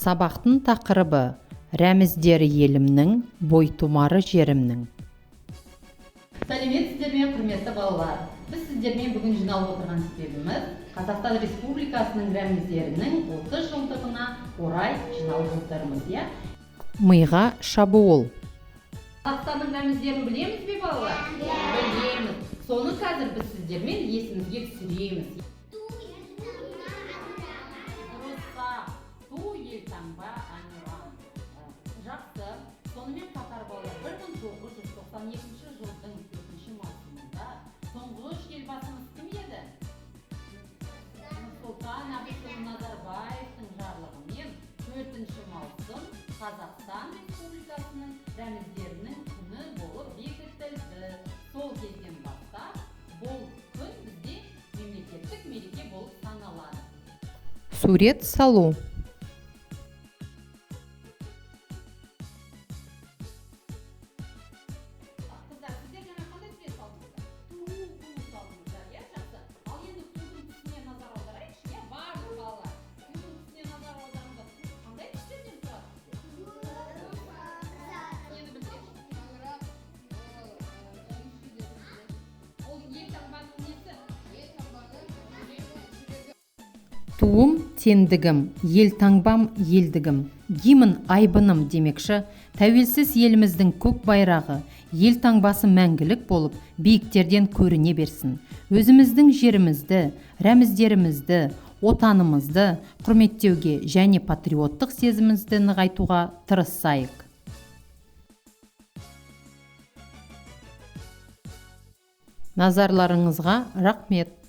Сабақтың тақырыбы: рәміздері елімнің, бойтұмары жерімнің. Сәлеметсіздер ме, құрметті балалар! Біз сіздермен бүгін жиналып отырған себебіміз Қазақстан Республикасының рәміздерінің 30 жылдығына орай жиналып отырмыз, иә? Миға шабуыл. Қазақстанның рәміздерін білеміз бе, балалар? Білеміз. Соны қазір біз сіздермен есімізге түсіреміз. Дұрыс, ту, елтаңба, әнұран. Жақсы. Сонымен қатар, балалар, 1992 жылдың 4 маусымында тұңғыш елбасымыз кім еді? Нұрсұлтан Әбішұлы Назарбаевтың жарлығымен 4 маусым Қазақстан Республикасының рәміздерінің күні болып бекітілді. Сол кезден бастап бұл күн бізде мемлекеттік мереке болып саналады. Сурет салу. Қыздар, сіздер жаңа қандай сурет салдыңыздар? Ту салдыңыздар, иә, жақсы. Ал енді тудың түсіне назар аударайықшы, иә, барлық балалар. Тудың түсіне назар аударыңыздар. Ту қандай түстерден тұрады бізде? Нені білдіреді? Ол елтаңбаның несі? Туым теңдігім, елтаңбам елдігім, гимн айбыным демекші, тәуелсіз еліміздің көк байрағы, елтаңбасы мәңгілік болып, биіктерден көріне берсін. Өзіміздің жерімізді, рәміздерімізді, отанымызды құрметтеуге және патриоттық сезімімізді нығайтуға тырысайық. Назарларыңызға рахмет.